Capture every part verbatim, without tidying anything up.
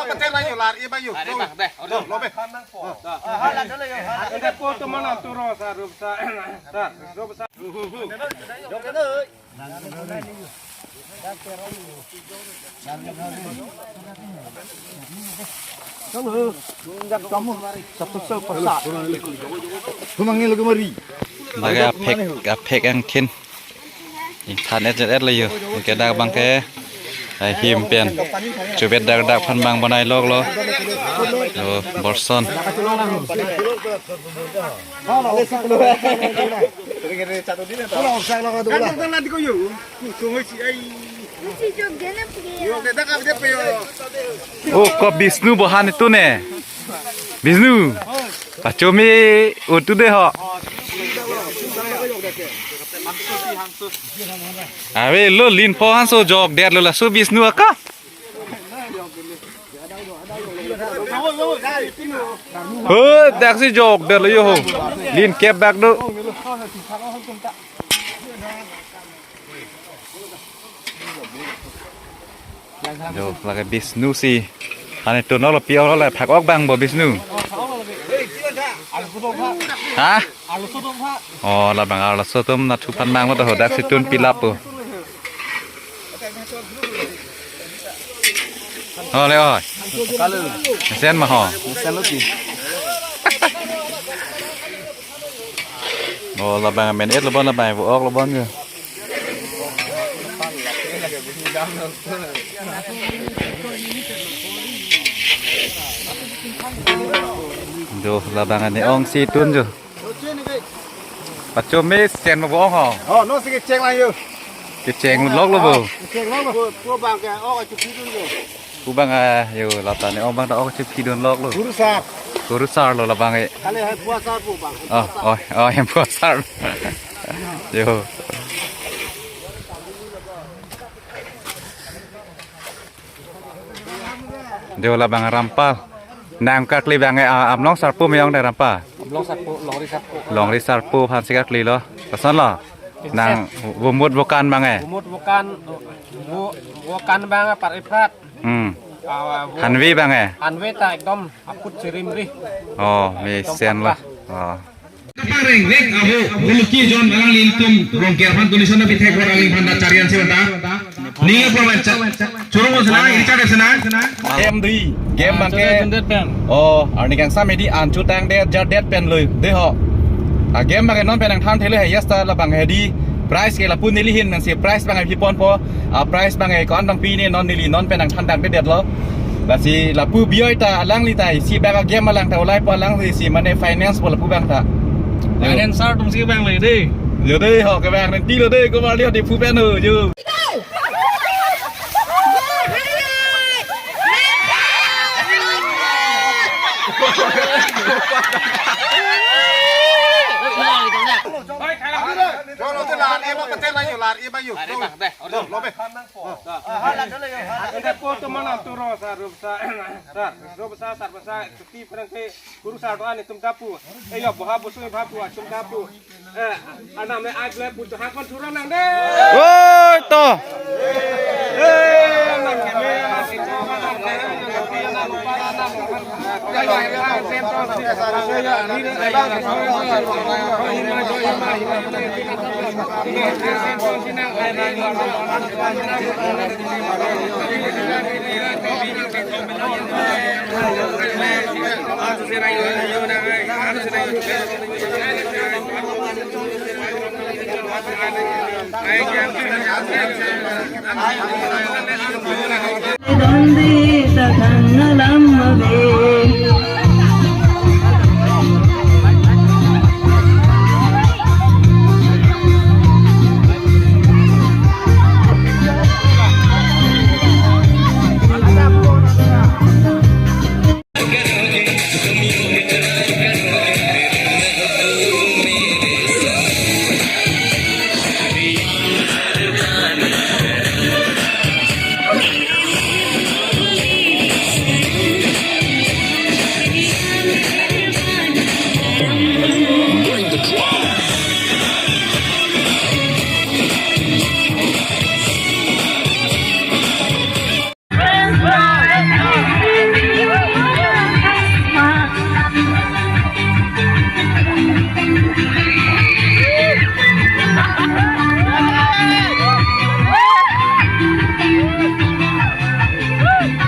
Paten ayo, lar-i ba yo. Lar-i ba, deh, order. Lo be. Ente po teman atur ro sa, rup sa, sa, rup sa. Humang ni lagi mari. Laga aphek, aphek angthin. Ingthan et et lo yo. Ke dak abang ke, eh, him pen. Chubet dak dak aphan abang bonai lok lo. Yo, borson. Oh, ko Bisnu bohan itu ne. Bisnu. Pachome utu de ho. Ave lo lin pho hanso jok der lo laso Bisnu aka. Ho, dak si jok der lo yo ho. Lin kep bak do. Yo, lake Bisnu si. Ane tun lo pi ok lo la phak ok abang bo Bisnu. Ha? Oh, labang arloso atum nathu aphan mang mo to ho dak si tun pilap po. Oh, le oh. Mesen ma ho. Mesen lo pi. Oh, labang men et lo bon labang vo ok lo bon yo. Do labang ane ong si tun jo. Pachome sen mo ong ho. Oh, non si kecheng lang yo. Kecheng lok lo bo. Kecheng lok lo. Pu, pu abang ke ok achupi dun yo. Pu abang, ah, yo, lata ne ong abang ta ok achupi dun lok lo. Kurusar. Kurusar lo labang e. Kali hai puasar pu abang. Oh, oh, oh, hem puasar. Yo. Deo labang rampal. Nang kakli abang e, ah, Amlong sarpo me-ong de rampa. Amlong sarpo, longri sarpo. Longri sarpo aphan si kakli lo. Lason lo. Nang vomut vokan abang e. Vomut vokan, vo-, vokan abang apar iprat. Hmm. Ah, vo-, Hanvi abang e. Hanvi ta ekdom aput chirim ri. Oh, mesen lo. Ekdom pakka. Oh. Kapareng rek aho, huluki jon alanglitum Rongker aphan donation na pithek bor alangli aphan da charian si banta. Ning apa baca? Churung sena, ini chadek sena. Game dui, game Ah, bangke. Chadek jendet pen. Oh, arni kangsam edi an chutang det, jar det pen lui, de ho. A game bangke non pen nangthan thele hai yasta labang hedi. Prize ke lapu neli ahin nangsi prize bangke pi ponpo. A prize bangke ko-an bang pi ne non neli non pen nangthan dang det lo. Lasi lapu bioi ta alangli ta isi bak a game alang ta ulai po alangli si mane finance po lapu abang ta. Yo. Financer atum si bang le de. Yo de ho ke bang nanti lo de ko mar lihat di pu pen ho yo. Lo, lo, lar-i ba, paten ayo, lar-i ba yo. Lar-i ba, deh, order. Lo be. Ente po teman atur ro sa, rup sa, sa, rup sa, sar sa, seperti perang ke guru sa doan itum dapu. Eh, ya, boha busung dapu, atum dapu. Eh, anam le ai ble putu hakon turun nang de. Woi, to. Eh, anam ke me, anam ke me, anam ke me.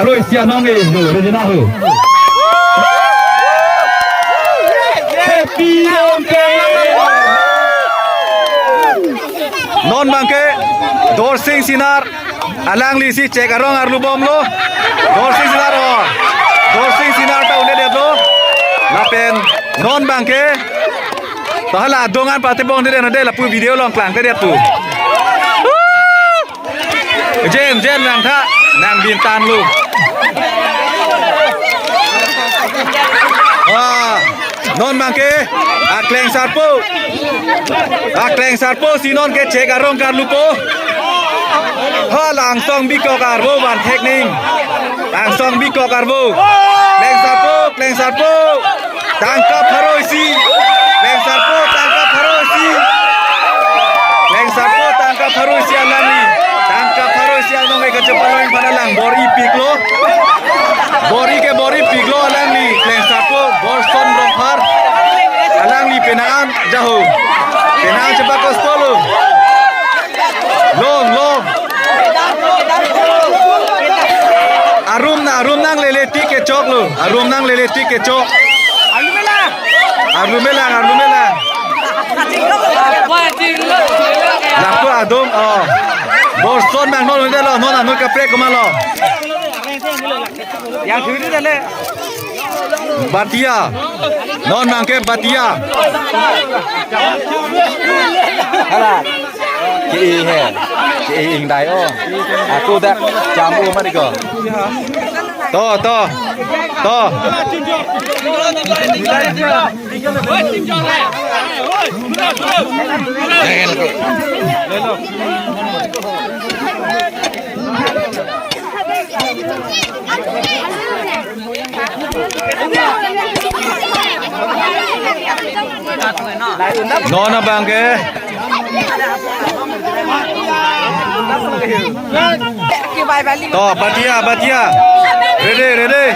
Aroi sia nong e, no, Regina ho. Happy Longkeng. Non abangke Dorsing Singnar, alanglisi chek arong arlu bomlo. Dorsing Singnar o. Dorsing Singnar ta un-edetlo. Lapen Non abangke. To hala adung an pate bong de no de lapu video along klang te dia pu. Jen, jen nangtha, nang bintan lu. Wah, non abangke, akleng sarpo. Akleng sarpo si non ke chek arong karlupo. Hala angsong bikok arvo van thekning. Angsong bikok arvo. Kleng sarpo, kleng sarpo. Tangka pharo isi. Kleng sarpo, tangka pharo isi. Kleng sarpo, tangka pharo isi alangli. Tangka pharo isi along ke kachepalong pada lang bor-i piklo. Bor-i ke bor-i piklo alangli. Kleng sarpo, Borson Rongphar. Alangli penang an jaho. Penang an chepa kosto lo. Long, long. Arum na, arum nanglele tik kechok lo. Arum nanglele tik kechok. Arlumelang, arlumelang. Lapu adung, oh. Borson bang non lo, non anut kaprek komatlo. Yang suri dale. Batia. Non abangke batia. Hala. Ke-e he. Ke-e ingdai o. Ako dak jamu mari ko. To, to. To. Non abangke. To, batia, batia. Ready, ready.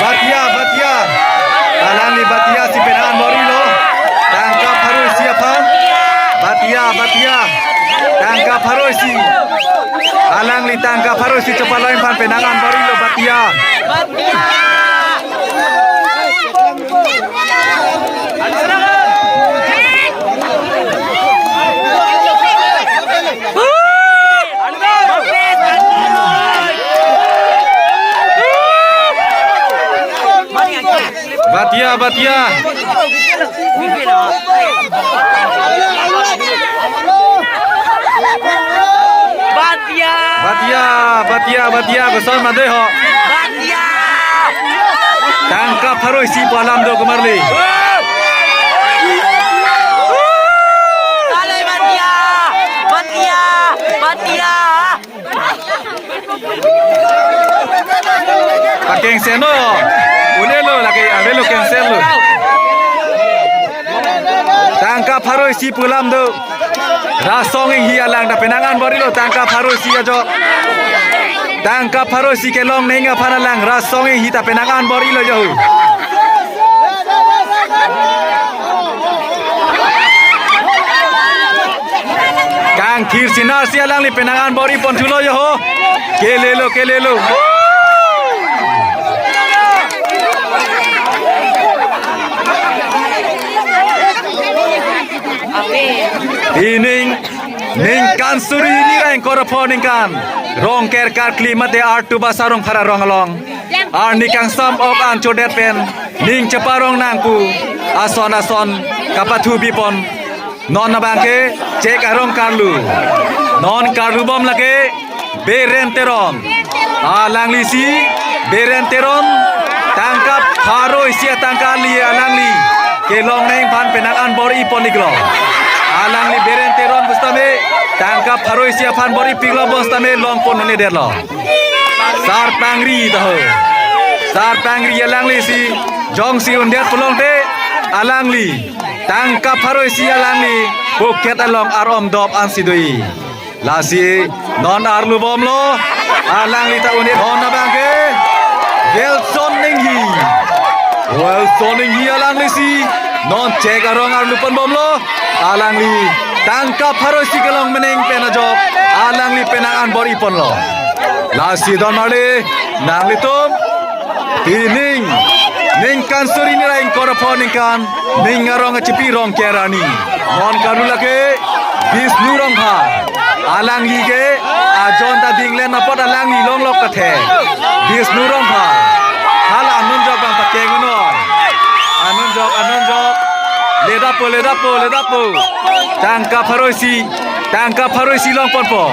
Batia, batia. Alangli batia si penang an bor-ilo. Tangka pharo isi aphan. Batia, batia. Tangka pharo isi. Alangli tangka pharo isi chepalong aphan penang an bor-ilo batia. Batia, batia. Batia. Batia, batia, batia, koson made ho. Batia. Tangka pharo isi pu alam do komarli. Dale batia. Batia. Batia. Pakengse no. Ule lo lake ave lo kengse lo. Tangka pharo isi pu alam do. Rasong Inghi alang ta penang an bor-ilo tangka pharo isi ajo. Tangka pharo isi kelong neng aphan alang Rasong Inghi ta penang an bor-ilo jo. Kangthir sinar si alangli penang an bor-i pon thulo jo ho. Kelelo, kelelo. Ining ningkan suri hini ra ingkoi ra pho ningkan Rongker karkli mate artu basa Rongphar arong along arni kangsam ok an chodet pen ning cheparong nangpu ason ason kapathu bipon. Non abangke chek arong karlu. Non karlu bom lake Beren Teron. Alangli si Beren Teron tangka pharo isi atangka li alangli kelong neng aphan penang an bor-i pon iklo. Alangli Beren Teron pusitame tangka pharo isi aphan bor-i piklo pusitame long pon none derlo. Sarpangri taho. Sarpangri alangli si jongsi undet pulote alangli tangka pharo isi alangli pocket along arom dop ansi do-i. Lasi non arlu bomlo, alangli ta undet. Non abangke Wilson Inghi. Wilson Inghi alangli si non chek arong arlu pon bomlo. Alangli tangka pharo isi kelong meneng pen ajok alangli penang an bor-i ponlo. Lasi don marli nanglitum, ining ningkan suri hini ra ingkoi ra pho ningkan ning arong achipi Rongker arni. Non karlu lake Bisnu Rongphar. Alangli ke ajon ta dinglen apot alangli longlok ta the. Bisnu Rongphar. Hala anunjok bang pakeng unon. Anunjok, anunjok. Ledapo, ledapo, ledapo. Tangka pharo isi, tangka pharo isi longponpo.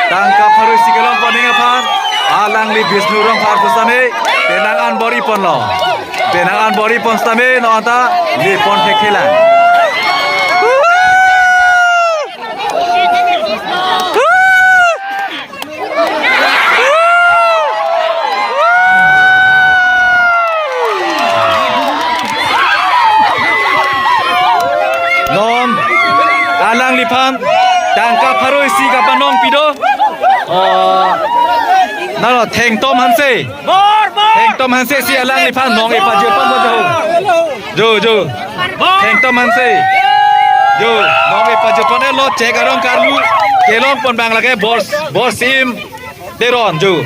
Tangka pharo isi kelongpon ning aphan alangli Bisnu Rongphar pusitame penang an bor-iponlo. Penang an bor-ipon sitame non ta lepon thekthelang. Non alangliphan tangka pharo isi kapanong pido. Oh, nalo Thengtom Hanse. Thengtom Hanse si alangliphan nong-e pajirpon po jo. Jo, jo. Thengtom Hanse. Jo, nong-e pajirpon-etlo, chek arong karlu. Kelongpon bang lake Bor, Borsim Teron jo.